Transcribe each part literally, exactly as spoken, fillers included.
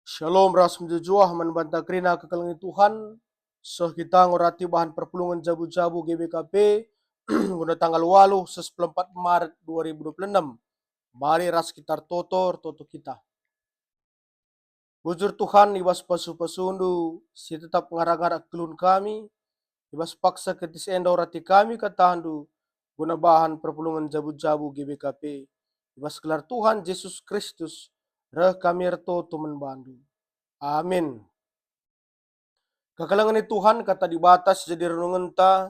Shalom ras mejuah-juah man banta kerina kekelengen Tuhan. Seh kita ngorati bahan perpulungen jabu-jabu G B K P guna tanggal waluh seh puluh empat Maret dua ribu dua puluh enam. Mari ras kita ertoto, ertoto kita. Bujur Tuhan, i bas pasu-pasundu si tetap ngara-ngara kegeluhen kami, i bas paksa kentis enda orati kami katandu guna bahan perpulungen jabu-jabu G B K P. I bas gelar Tuhan Jesus Kristus, reh kami ertoto man bandu. Amin. Kekelengen Tuhan, kata Dibata si jadi renungenta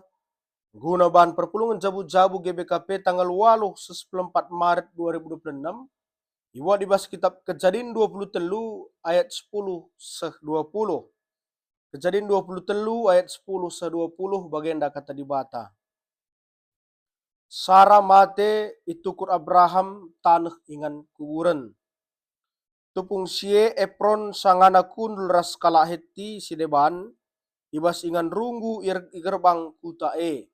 guna bahan perpulungen jabu-jabu G B K P tanggal waluh seh puluh empat Maret dua ribu dua puluh enam, ibuat i bas kitab Kejadin dua puluh telu ayat sepuluh seh dua puluh. Kejadin dua puluh telu ayat sepuluh seh dua puluh, bagenda kata Dibata. Sara mate, itukur Abraham taneh ingan kuburen. Tupung si e Epron sangana kundul ras kalak Heti si deban i bas ingan runggu i er-, i gerbang kuta e.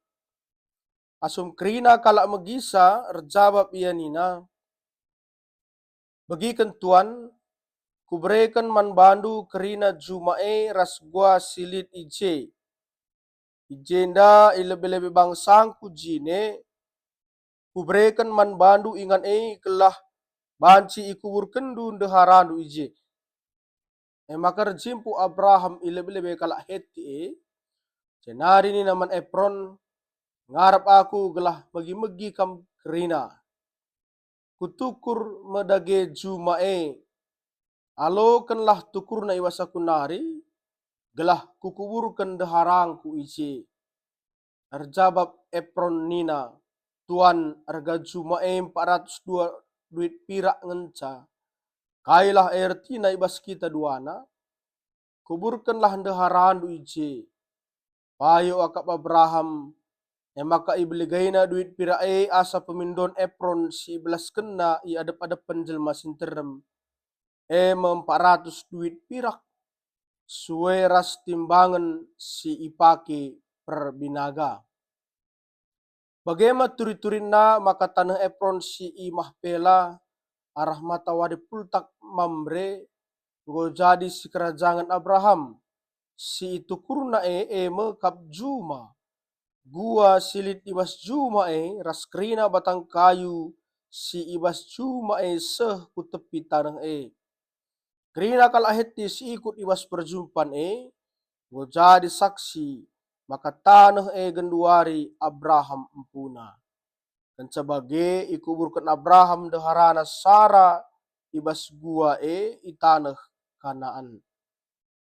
Asum kerina kalak megisa, erjabap ia nina, "Begiken, Tuan, kubereken man bandu kerina juma e ras gua si lit i je. I jenda i lebe-lebe bangsangku jine, kubereken man bandu ingan e gelah banci ikuburkenndu ndeharandu i je." E maka erjimpuh Abraham i lebe-lebe kalak Heti e, jenari nina man Epron, "Ngarap aku gelah megi-megi kam kerina. Kutukur me dage juma e. Alokenlah tukurna i bas aku nari, gelah kukuburken ndeharangku i je." Erjabap Epron nina, "Tuan, erga juma e empat ratus dua duit pirak ngenca. Kailah e ertina i bas kita duana? Kuburkenlah ndeharandu i je." Payo akap Abraham, e maka ibelegaina duit pirak e asa pemindon Epron si ibelaskenna i adep-adepen jelma si nterem, e me empat ratus duit pirak, sue ras timbangen si ipake perbinaga. Bage me turi-turinna maka taneh Epron si i Mahpela arah mata wari pultak Mamre enggo jadi sikerajangen Abraham. Si itukurna e, e me kap juma. Gua si lit i bas juma e ras kerina batang kayu si i bas juma e seh ku tepi taneh e. Kerina kalak Heti si ikut i bas perjumpan e enggo jadi saksi maka taneh e genduari Abraham empuna. Kenca bage ikuburken Abraham ndeharana Sara i bas gua e i taneh Kanaan.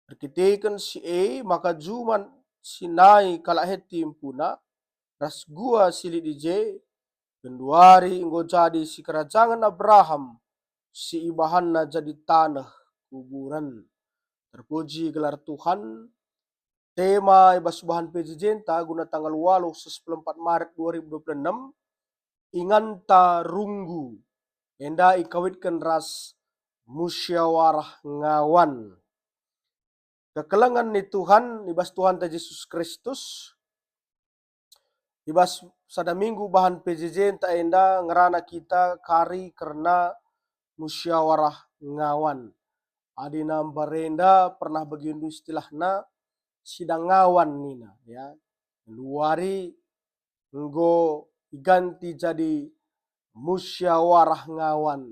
Erkiteken si e maka juma si nai kalak Heti empuna ras gua si lit i je, genduari enggo jadi sikerajangen Abraham si ibahanna jadi taneh kuburen. Terpuji gelar Tuhan. Tema i bas bahan P J J-nta guna tanggal waluh seh puluh empat Maret dua ribu dua puluh enam, inganta runggu, enda ikawitken ras musyawarah ngawan. Kekelengen ni Tuhan, i bas Tuhanta Jesus Kristus, i bas sada minggu bahan P J J-nta enda ngerana kita kari kerna musyawarah ngawan. Adi na mbarenda pernah begindu istilahna sidang ngawan nina, ya. Luari enggo iganti jadi musyawarah ngawan.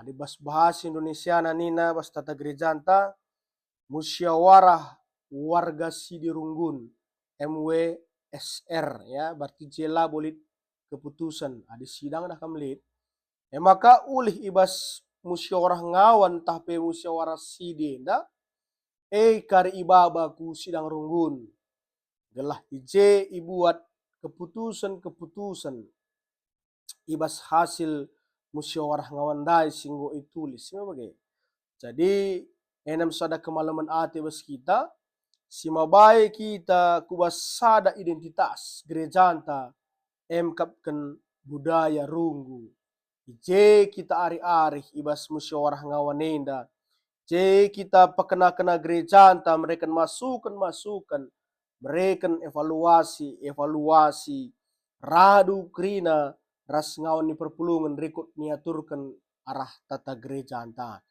Adi bas bahasa Indonesiana nina bas tata gerejanta, musyawarah warga sidi runggun, M W S R, ya, berarti jela bolit keputusan. Adi sidang dah kam lit. E maka ulih i bas musyawarah ngawan tah pe musyawarah sidi enda, e kari ibaba ku sidang runggun, gelah i je ibuat keputusen-keputusen i bas hasil musyawarah ngawan ndai si enggo itulis. Si me bage. Jadi, enem sada kemalemen ate bas kita, si mabai kita ku bas sada identitas gerejanta, emkapken budaya runggu. I je kita arih-arih i bas musyawarah ngawan enda, je kita pekena-kena gerejanta mereken masuken-masuken, mereken evaluasi-evaluasi, radu kerina ras ngawan ni perpulungen rikut niaturken arah tata gerejanta.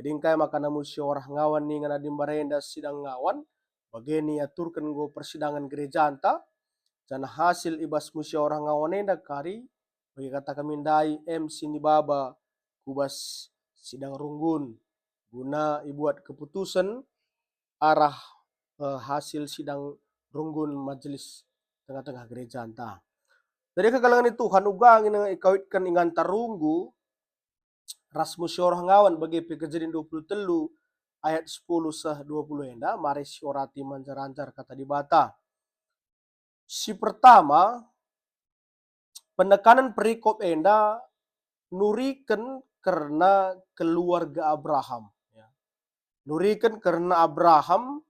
Jadi engkai maka musyawarah ngawan ningan adi mbarenda sidang ngawan, bage niaturken enggo persidangen gerejanta, janah hasil i bas musyawarah ngawan enda kari, bage kata kami ndai, em si nibaba ku bas sidang runggun, guna ibuat keputusen arah, eh, hasil sidang runggun majelis tengah-tengah gerejanta. Jadi kekelengen Tuhan, uga nge ikawitken inganta runggu ras musyawarah ngawan bage pe Kejadin dua puluh telu ayat sepuluh seh dua puluh enda, mari siorati manjar-anjar Kata Dibata. Si pertama, penekanen perikop enda nuriken kerna keluarga Abraham, ya. Nuriken kerna Abraham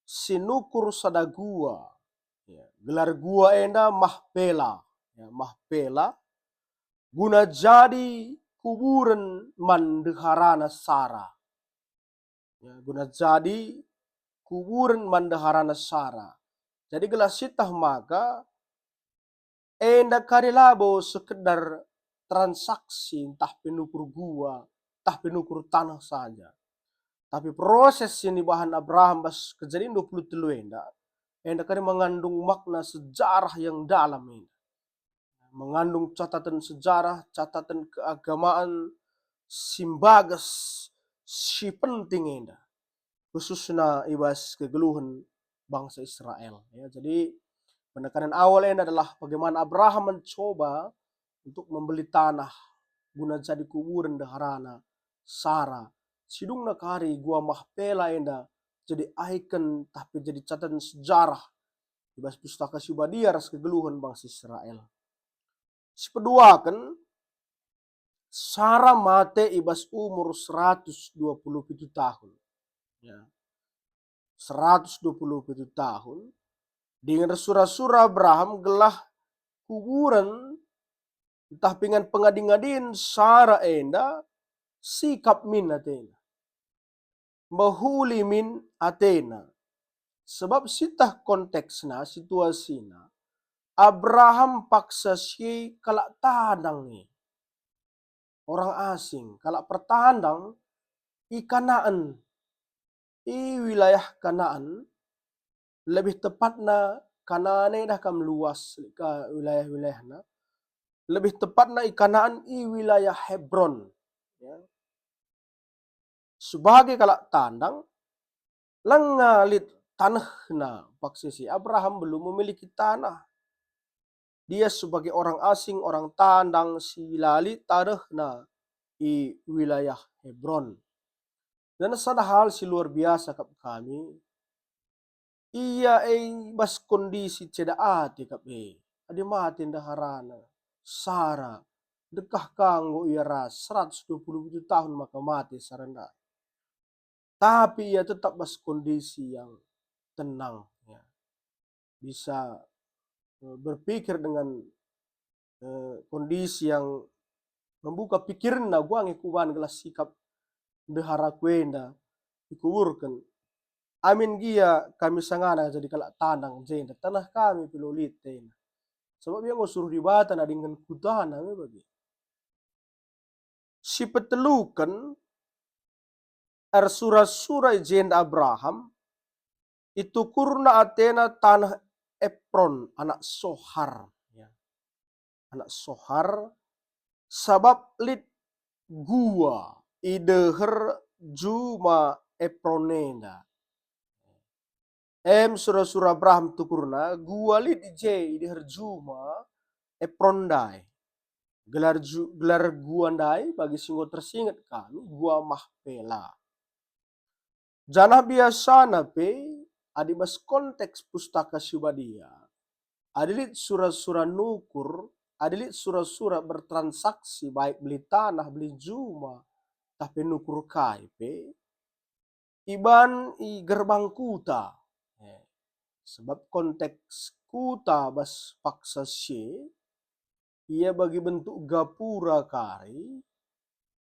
si nukur sada gua, ya. Gelar gua enda Mahpela, ya, Mahpela, guna jadi kuburen man ndeharana Sara. Ya, guna jadi kuburen man ndeharana Sara. Jadi gelah sieteh maka enda kari labo sekedar transaksi ntah pe nukur gua, ntah pe nukur taneh saja. Tapi proses si nibahan Abraham bas Kejadin dua puluh telu enda, enda kari mengandung makna sejarah yang dalam enda. Mengandung catatan sejarah, catatan keagamaan si mbages, si penting enda, khususna i bas kegeluhen bangsa Israel. Ya, jadi penekanan awal enda adalah bagaimana Abraham mencoba untuk membeli tanah guna jadi kuburen ndeharana Sara. Sidungna kari gua Mahpela enda jadi ikon, tapi jadi catatan sejarah i bas Pustaka Si Badia ras kegeluhen bangsa Israel. Sipeduaken, Sara mate i bas umur seratus dua puluh pitu tahun. Ya. Seratus dua puluh pitu tahun, dingen ersura-sura Abraham gelah kuburen ntah pe ingan pengadi-ngadin Sara enda sikap min atena. Mehuli min atena. Sebab sieteh konteksna, situasina, Abraham paksa si kalak tandang nge. Orang asing, kalak pertandang i Kanaan, i wilayah Kanaan, lebih tepatna Kanaan enda kam luas ka wilayah-wilayahna, lebih tepatna i Kanaan i wilayah Hebron. Ya. Sebagai kalak tandang, langa lit tanehna paksa si, Abraham belum memiliki tanah. Dia sebagai orang asing, orang tandang si la lit tanehna i wilayah Hebron. Dan sada hal si luar biasa kap kami, ia e bas kondisi ceda ate kap e. Adi mate ndeharana Sara, ndekah ka enggo ia ras, seratus dua puluh pitu tahun maka mate Sara ndai. Tapi ia tetap bas kondisi yang tenang, ya. Bisa, eh, berpikir dengan, eh, kondisi yang membuka pikirenna, uga nge kubahan gelah sikap ndeharaku enda ikuburken. Amin gia kami sangana jadi kalak tandang jenda, taneh kami pe la lit atena. Sebab ia enggo suruh Dibata nadingken kutana me bage. Sipeteluken, ersura-sura i jenda Abraham, itukurna atena taneh Epron, anak Sohar, ya. Anak Sohar, sabap lit gua i deher juma Epron enda. Em sura-sura Abraham tukurna, gua lit i je i deher juma Epron ndai. Gelar ju-, gelar gua ndai bagi si enggo tersinget kami, gua Mahpela. Janah biasana pe, adi bas konteks Pustaka Si Badia, adi lit sura-sura nukur, adi lit sura-sura bertransaksi, baik beli tanah, beli juma, tah pe nukur kai pe, iban i gerbang kuta. Eh, sebab konteks kuta bas paksa si, ia bagi bentuk gapura kari,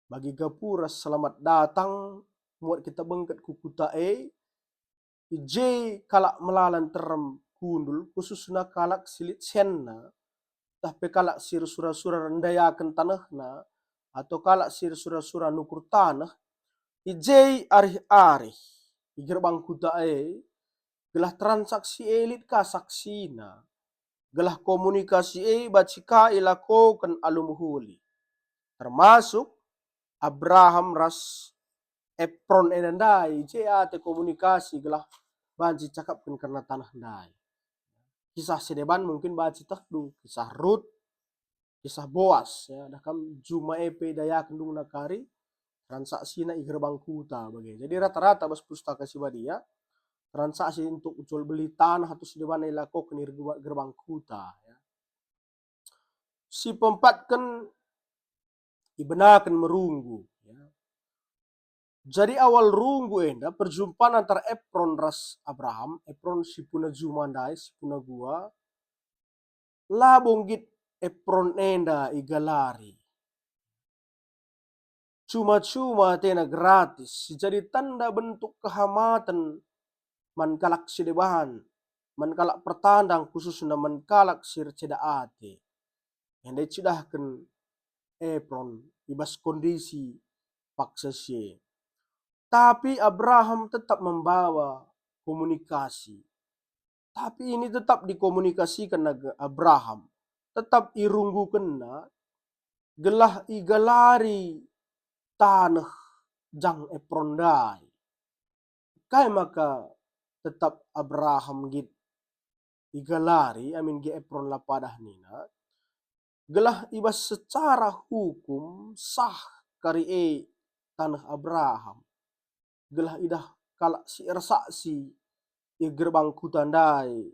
bagi gapura selamat datang, muat kita bengket ku kuta e, i je kalak melala nterem kundul, khususna kalak si lit senna, tah pe kalak si ersura-sura ndayaken tanehna, atau kalak si ersura-sura nukur taneh, I je arih-arih i gerbang kuta e, gelah transaksi e lit ka saksina, gelah komunikasi e banci ka ilakoken alu mehuli, termasuk Abraham ras Epron enda ndai, i je ate komunikasi gelah banci cakapken kerna taneh ndai. Kisah si deban mungkin banci tehndu, kisah Rut, kisah Boas, ya, dah kam juma e pe idayaken dungna kari transaksina i gerbang kuta bage. Jadi rata-rata bas Pustaka Si Badia, transaksi untuk jual beli taneh atau si deban ilakoken i gerbang kuta, ya. Si peempatken, ibenaken merunggu, ya. Jadi awal runggu enda perjumpaan antara Epron ras Abraham, Epron si puna juma ndai, si puna gua, labo nggit Epron enda igalari. Cuma-cuma atena gratis, si jadi tanda bentuk kehamaten man kalak si deban, man kalak pertandang, khususna man kalak si erceda ate. Enda icidahken Epron i bas kondisi paksa si e. Tapi Abraham tetap membawa komunikasi. Tapi ini tetap dikomunikasiken Abraham, tetap irunggukenna gelah igalari taneh jang Epron ndai. Kai maka tetap Abraham nggit igalari amin gia Epron la padah nina, gelah i bas secara hukum sah kari e taneh Abraham, gelah idah kalak si ersaksi i gerbang kuta ndai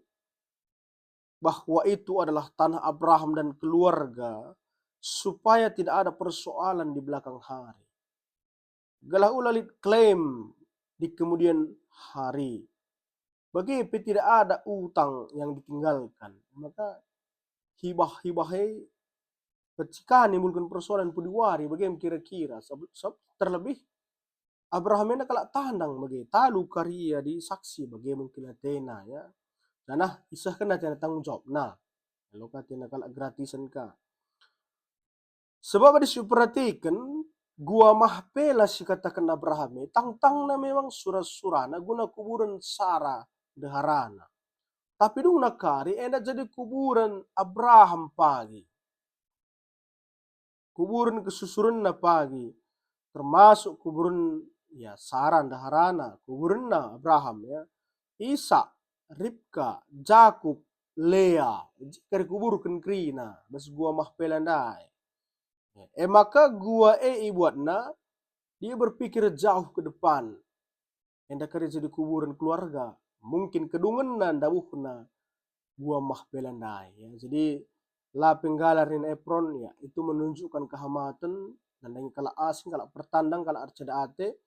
bahwa itu adalah taneh Abraham dan keluarga, supaya tidak ada persoalan di belakang hari. Gelah ula lit klaim di kemudian hari. Bage pe tidak ada utang yang ditinggalkan. Maka hibah-hibah e pecika nimbulken persoalan pudi wari, bage kira-kira. Sab-, sab-, terlebih Abraham enda kalak tandang bage, talu kari ia jadi saksi, bage mungkin atena, ya. Janah isehken atena tanggung jawabna. Alo ka atena kalak gratisan ka. Sebab adi siperhatiken, Gua Mahpela si kataken Abraham e, tangtangna memang sura-surana guna kuburen Sara ndeharana. Tapi dungna kari enda jadi kuburen Abraham pagi. Kuburen kesusurenna pagi, termasuk kuburen, ya, Sara ndeharana, kuburenna Abraham, ya, Isak, Ribka, Jakup, Lea, je kari kuburken kerina bas Gua Mahpela ndai. E maka gua e ibuatna, dia berpikir jauh ke depan. Enda kari jadi kuburen keluarga, mungkin kedungenna ndabuhna Gua Mahpela ndai, ya. Jadi la pe nggalar nina Epron, ya, itu menunjukkan kehamaten, nandangi kalak asing, kalak pertandang, kalak erceda ate.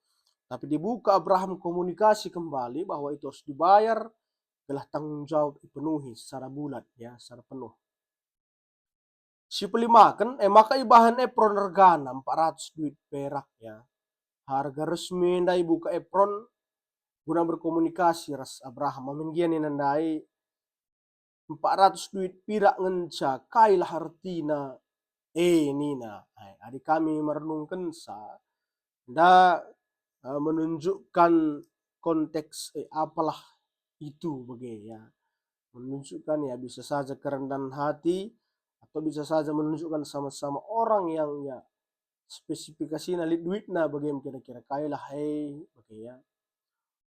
Tapi dibuka Abraham komunikasi kembali bahwa itu harus dibayar, gelah tanggung jawab ipenuhi secara bulat, ya, secara penuh. Sipelimaken, e maka ibahan Epron regana empat ratus duit perak, ya. Harga resmi enda ibuka Epron guna berkomunikasi ras Abraham. Amin gia nina ndai, empat ratus duit pirak ngenca, kailah ertina e nina. Ai, adi kami merenungkensa, enda, eh, menunjukkan konteks, eh, apalah itu bage, ya. Menunjukkan, ya, bisa saja kerendahan hati, atau bisa saja menunjukkan sama-sama orang yang, ya, spesifikasina lit duitna bage kira-kira, kailah e bage, ya.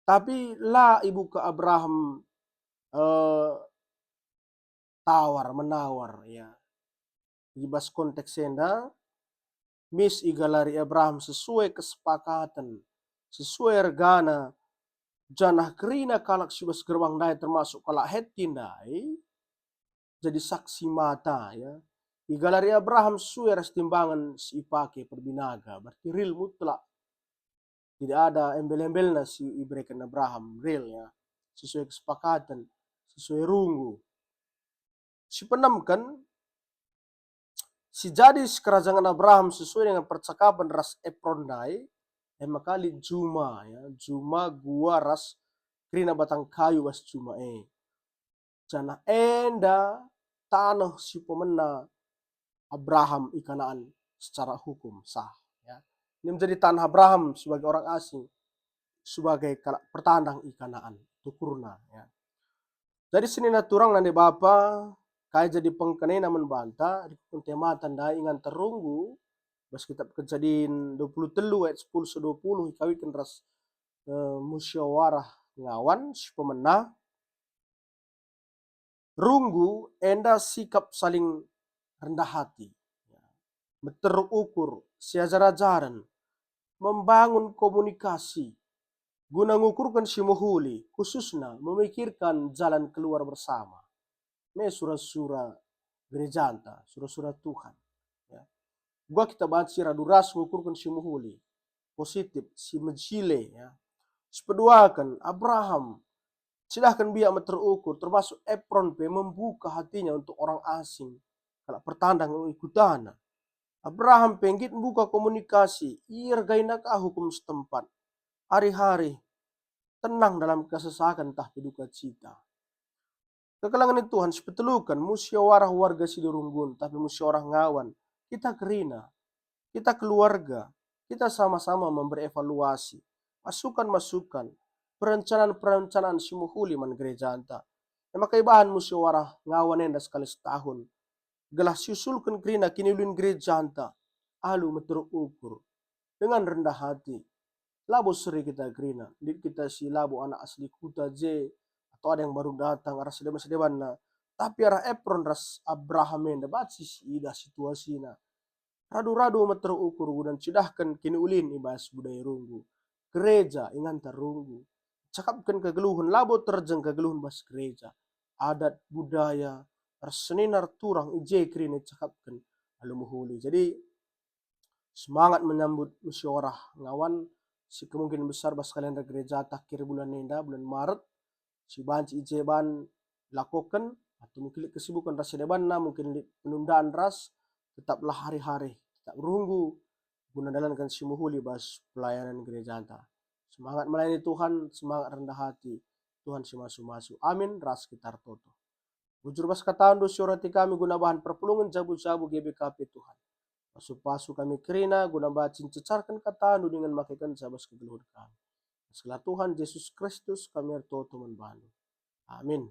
Tapi la ibuka Abraham, eh, tawar-menawar, ya. I bas konteks enda, mis igalari Abraham sesuai kesepakatan, sesuai regana, janah kerina kalak si bas gerbang ndai termasuk kalak Heti ndai jadi saksi mata, ya. Igalari Abraham sesuai ras timbangan si ipake perbinaga, berarti real mutlak. Tidak ada embel-embelna si ibereken Abraham, real, ya. Sesuai kesepakatan, sesuai runggu. Sipenemken, si jadi sikerajangen Abraham sesuai dengan percakapan ras Epron ndai, e maka lit juma, ya, juma gua ras kerina batang kayu bas juma e. Janah enda taneh si pemena Abraham i Kanaan secara hukum sah, ya. Ini menjadi tanah Abraham sebagai orang asing, sebagai kalak pertandang i Kanaan, tukurna, ya. Jadi senina turang nande bapa, kai jadi pengkenena man banta, rikutken temanta ndai ingan terunggu, bas kitab Kejadin dua puluh telu ayat sepuluh seh dua puluh ikawitken ras, eh, musyawarah ngawan si pemena, runggu enda sikap saling rendah hati, meteruk ukur, siajar-ajaren, membangun komunikasi, guna ngukurken si mehuli, khususna memikirkan jalan keluar bersama. Me sura-sura gerejanta, sura-sura Tuhan. Ya. Uga kita banci radu ras ngukurken si mehuli, positif, si mejile, ya. Sipeduaken, Abraham cidahken biak meteruk ukur, termasuk Efron pe membuka hatinya untuk orang asing, kalak pertandang i kutana. Abraham pe nggit mbuka komunikasi, ia ergaina ka hukum setempat. Ari-hari tenang dalam kesesakan ntah pe duka cita. Kekelengen Tuhan sipeteluken, musyawarah warga si dirunggun, tapi musyawarah ngawan. Kita kerina, kita keluarga, kita sama-sama memberi evaluasi, masukan-masukan, perencanaan-perencanaan si mehuli man gerejanta. E maka ibahan musyawarah ngawan enda sekali setahun, gelah siusulken kerina kiniulin gerejanta alu meteruk ukur, dengan rendah hati. Labo seri kita kerina, lit kita si labo anak asli kuta je, atau ada yang baru datang arah sedeban-sedebanna. Tapi arah Efron ras Abraham enda banci siidah situasina. Radu-radu meteruk ukur guna ncidahken kiniulin i bas budaya runggu. Gereja inganta runggu. Cakapken kegeluhen, labo terjeng kegeluhen bas gereja. Adat, budaya, ersenina, erturang, i je kerina icakapken alu mehuli. Jadi, semangat menyambut musyawarah ngawan si kemungkinan besar bas kalender gereja akhir bulan enda, bulan Maret, si banci i je ban lakoken, atau mungkin lit kesibuken ras sedebanna, mungkin lit penundaan ras, tetaplah hari-hari, tetap runggu, guna ndalanken si mehuli bas pelayanan gerejanta. Semangat melayani Tuhan, semangat rendah hati. Tuhan si masu-masu. Amin, ras kita ertoto. Bujur bas kataNdu si urati kami guna bahan perpulungen jabu-jabu G B K P Tuhan. Pasu-pasu kami kerina guna banci ncecarken kataNdu dingen makekenca bas kegeluhen kami. Bas gelar Tuhan Jesus Kristus kami ertoto man baNdu. Amin.